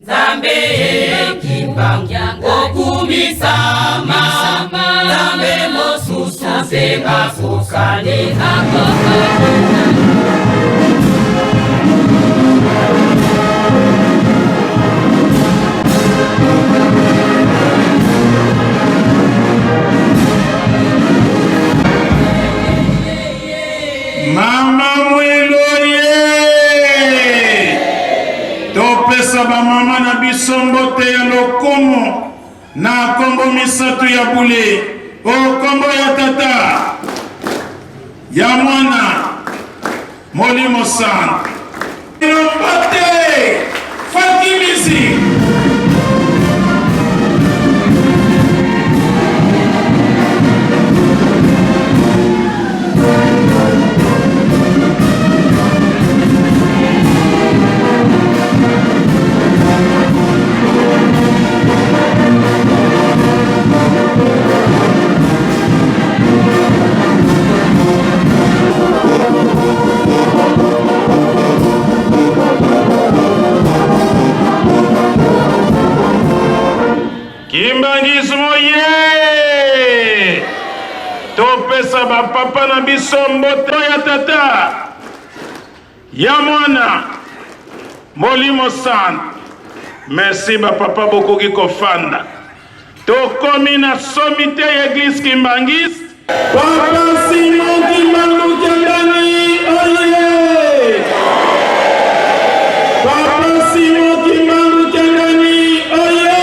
Nzambe Kimbangu okumisama, Nzambe mosusu te akokani. Mama Mwilu ye! Topesa bamama na biso mbote ya lokumu na kombo misatu ya bule, o kombo ya Tata, ya Mwana, Molimo Santu. Mbote Funky Music. Kimbangismo ye! Topesa bapapa na biso mbote ya Tata, ya Mwana, Molimo Santu. Merci bapapa, bokoki kofanda. Tokomi na somite ya Eglise Kimbanguiste. Papa Simon Kimbangu Kiangani oye! Papa Simon Kimbangu Kiangani oye!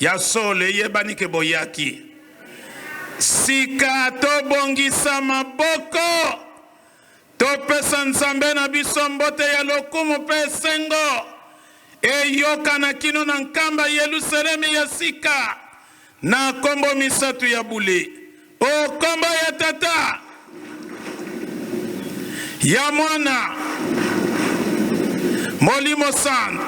Ya solo eyebani ke boyaki sika. Tobongisa maboko, topesa Nzambe na biso mbote ya lokumu mpe esengo eyokana kino na nkamba Yelusalemi ya sika na kombo misatu ya bule, o kombo ya Tata, ya Mwana, Molimo Santu.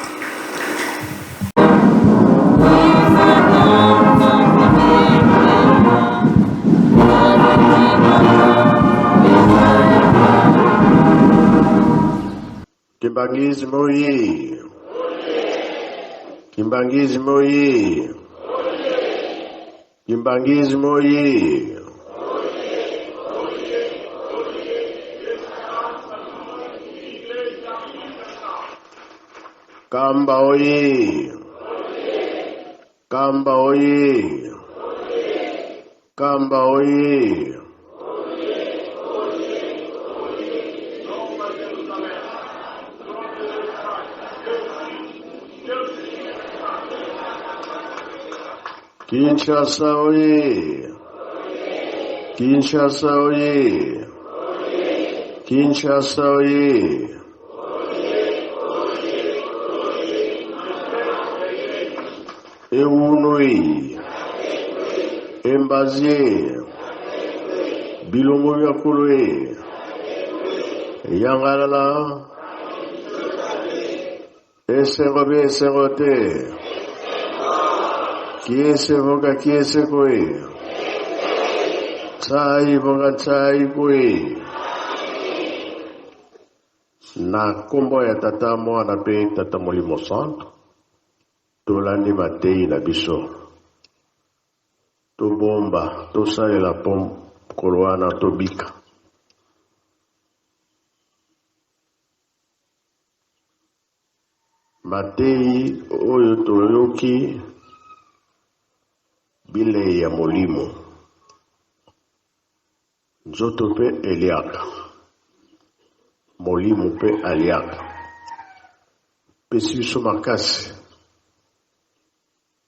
Kimbanguisme oye! Kimbanguisme oye! Kimbanguisme oye! Kamba oye! Kamba oye! Kamba oye! Kinshasa oye! Kinshasa oye! Kinshasa oye! Ewunui, Embazie, Bilongo bya Kolo e, Yangalala, Esengo be esengo te, Kiese voka kiese koe, Tsai voka tsai koe. Na nkombo ya Tata, Mwana mpe Tata Molimo Santu, tolandi mateyi na biso. Tobomba, tosalela mpo mokolo wana tobika. Mateyi oyo toyoki bilei ya molimo. Nzoto mpe eliaka, molimo mpe aliaka. Epesi biso makasi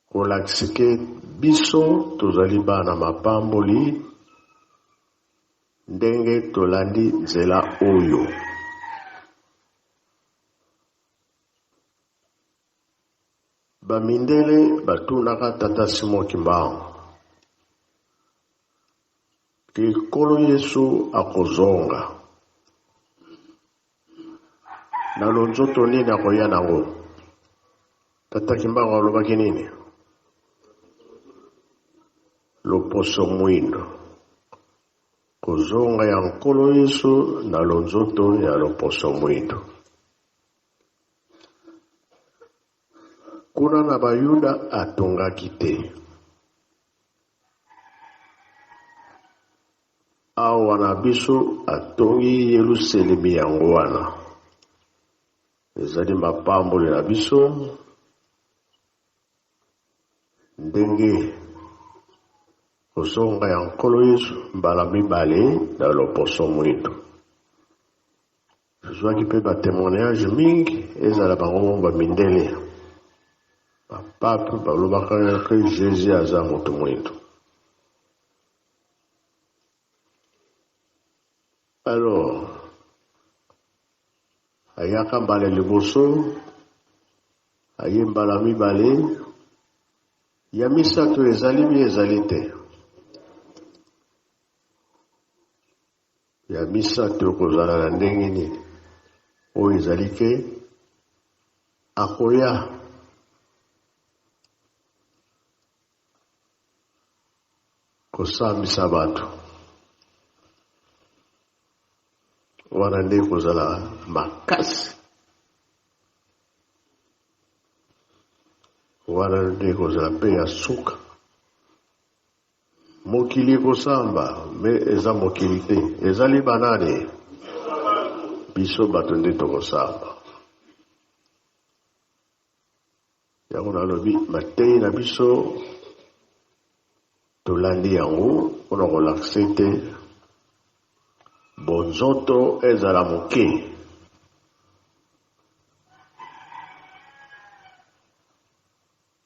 kolakisa ke biso tozali bana mapamboli ndenge tolandi nzela oyo. Bamindele batunaka tata Simon Kimbangu ke Nkolo Yesu akozonga na lonzoto nini akoya nango? Tata Kimbangu alobaki nini? Loposo mwindo. Kozonga ya Nkolo Yesu na lonzoto ya loposo mwindo. Kuna na Bayuda atongaki te. Awa na biso atongi Yelusalemi yango wana. Ezali mapamboli na biso ndenge kozonga ya Nkolo Yesu mbala mibale na loposo mwindo. Tozwaki mpe ba temoignage mingi, ezala bango moko ba mindele, ba pape balobaka ke Jesus aza moto mwindo. Alors ayaka mbala liboso, aye mbala mibale, ya misato ezali mi ezali te. Ya misato ekozala na ndenge nini? Oyo ezali ke akoya kosambisa bato. Wana nde ekozala makasi, wana nde ekozala mpe ya suka. Mokili ekosamba me eza mokili te, ezali banani? Biso bato nde tokosamba. Yango nalobi mateyi na biso tolandi yango mpona kolakisa ete bonzoto ezala moke.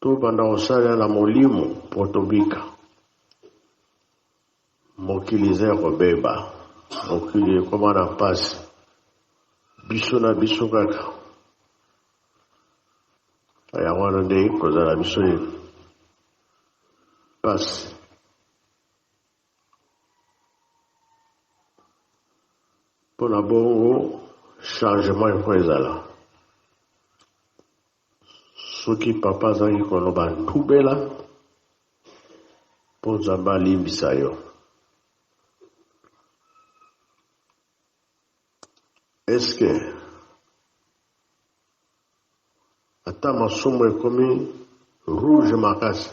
Tobanda kosalela na molimo mpo tobika. Mokili eza ya kobeba, mokili ekoma na mpasi, biso na biso kaka. Yango wana nde kozala biso mpasi. Mpo na bongo changement il faut ezala. Soki papa azalaki koloba ntubela mpo Nzambe alimbisa yo. Eske ata masumu ekomi rouge makasi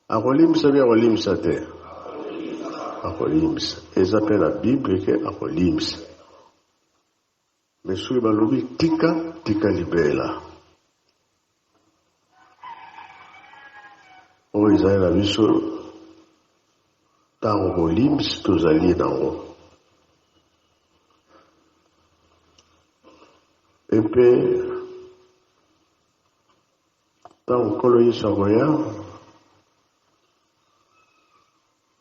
akolimbisa bi akolimbisa te? Akolimbisa. Eza mpe na Bible ke akolimbisa. Mais soki balobi tika, tika libela. Oyo ezali na biso ntango bolimbisi tozali nango. Mpe ntango Nkolo Yesu akoya,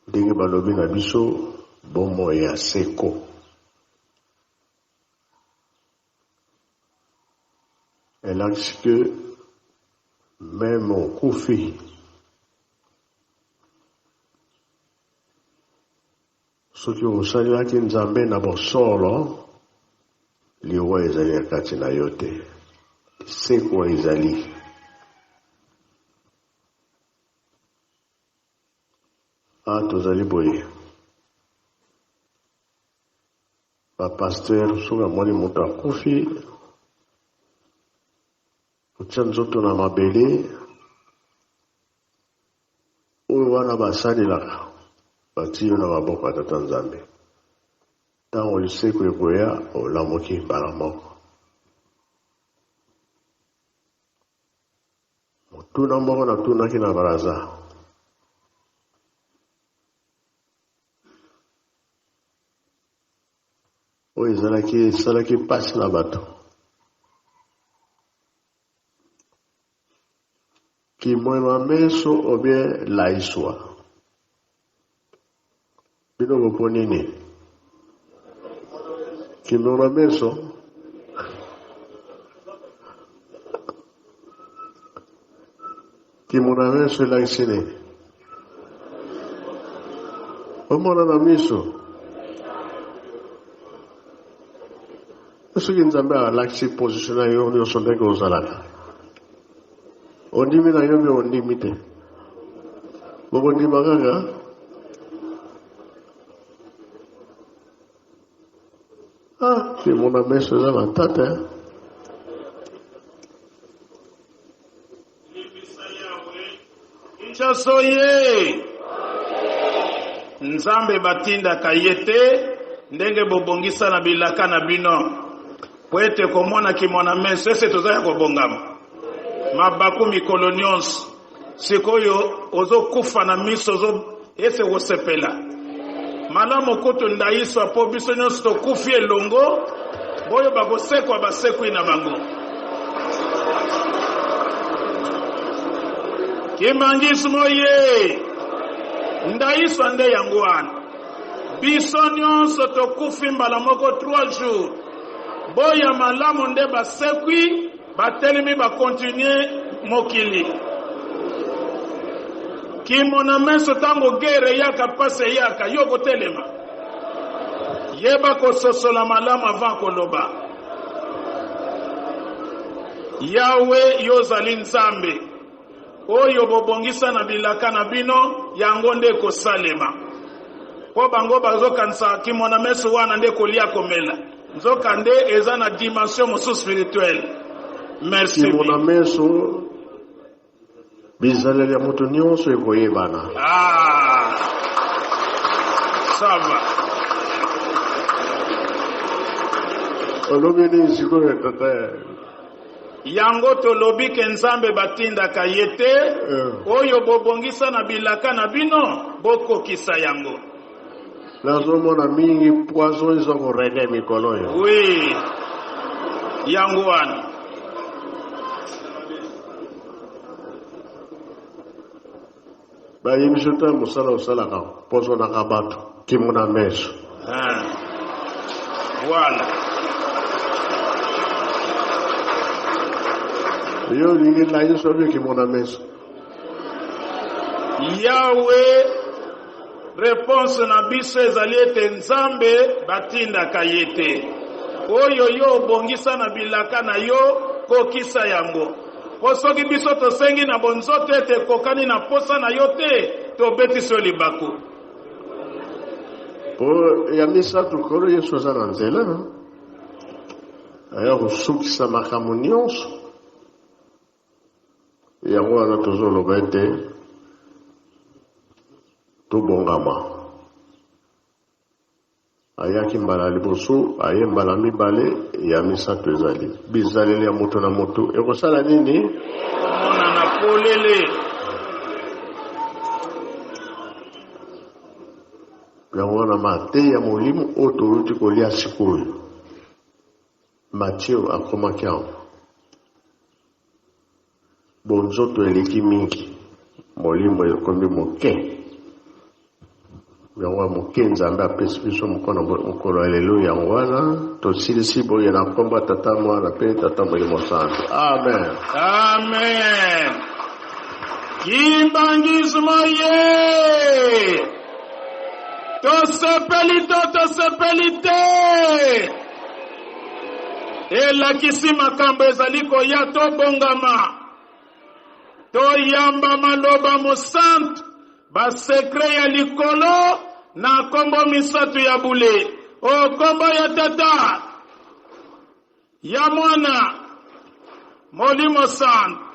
ndenge balobi na biso bomoi ya seko. Elakisi que meme okufi soki osalelaki Nzambe na bosolo, liwa ezali na kati na yo te, lisekwa ezali. Ah, tozali boye. Ba pasteur soki amoni moto akufi kotia nzoto na mabele oyo wana basalelaka batii yo na maboko ya tata Nzambe. Ntango liseko ekoya olamuki mbala moko. Motuna moko natunaki na Brazza. Oyo ezalaki esalaki mpasi na bato. Kimweno ya meso ou bien laiswa? Bino boponi nini? Kimweno ya meso? Kimweno ya meso elakisi nini? Omona na miso? Soki Nzambe alakisi position na yo nyonso ndenge ozalaka, ondimi na yo mpe ondimi te, bokondima kaka. Ah, kimona meso eza matata. Kinshasa oye! Nzambe batindaka ye te ndenge bobongisa na bilaka na bino po ete komona kimona meso ese toza ya kobongama mabaku mikolo nyonso sikoyo ozokufa na miso ozo ese kosepela malamu kutu ndayiswa po biso nyonso tokufi elongo boyo bakosekwa basekwi na bango kimbangismo ye ndayiswa nde yango wana biso nyonso tokufi mbala moko 3 jours boya malamu nde basekwi Batelemi ba continuer mokili. Kimona meso tango guerre eyaka pasi eyaka yo okotelema? Yeba kososola malamu avant koloba. Yahweh yo ozali Nzambe. Oyo bobongisa na bilaka na bino yango nde ekosalema. Po bango bazokanisa kimona meso wana nde kolia komela. Nzoka nde eza na dimension mosusu spirituelle. Merci. Kimona meso bizaleli ya moto nyonso ekoyebana. Ah, ça va. Olobi nini sikoyo tata? Yango tolobi ke Nzambe batindaka ye te, eh. Oyo bobongisa na bilaka na bino bokokisa yango. Nazomona mingi poison eza ko règne mikolo oyo. Oui. Yango wana. Bayebi biso ta mosala osalaka poisonaka bato kimona meso. Ah. Voilà. Yo olingi layiso obi kimona meso. Yahweh Reponse na biso ezali ete Nzambe batindaka ye te. Oyo yo obongisa na bilaka na yo, kokisa yango. Mpo soki biso tosengi na bonzoto ete ekokani na mposa na yo te, tobetisi yo libaku. Mpo ya misato, Nkolo Yesu aza na nzela, aya kosukisa makambo nyonso. Yango wana tozoloba ete tobongama. Ayaki mbala ya liboso, aye mbala mibale, ya misato ezali. Bizaleli ya moto na moto ekosala nini? Komonana polele. Yango wana mateya ya molimo oyo toluti kolia sikoyo, Matthieu akomaki yango. Bonzoto eleki mingi, molimo ekomi moke. Yango ya moke Nzambe apesi biso mokolo mokolo ya lelo, yango wana tosilisi boye na nkombo ya Tata, Mwana mpe Tata Molimo Santu. Amen. Amen. Kimbangismo ye! Tosepeli to tosepeli te! Elakisi makambo ezali koya. Tobongama, toyamba maloba mosantu, ba secret ya likolo na kombo misatu ya bule. O kombo ya Tata, ya Mwana, Molimo Santu.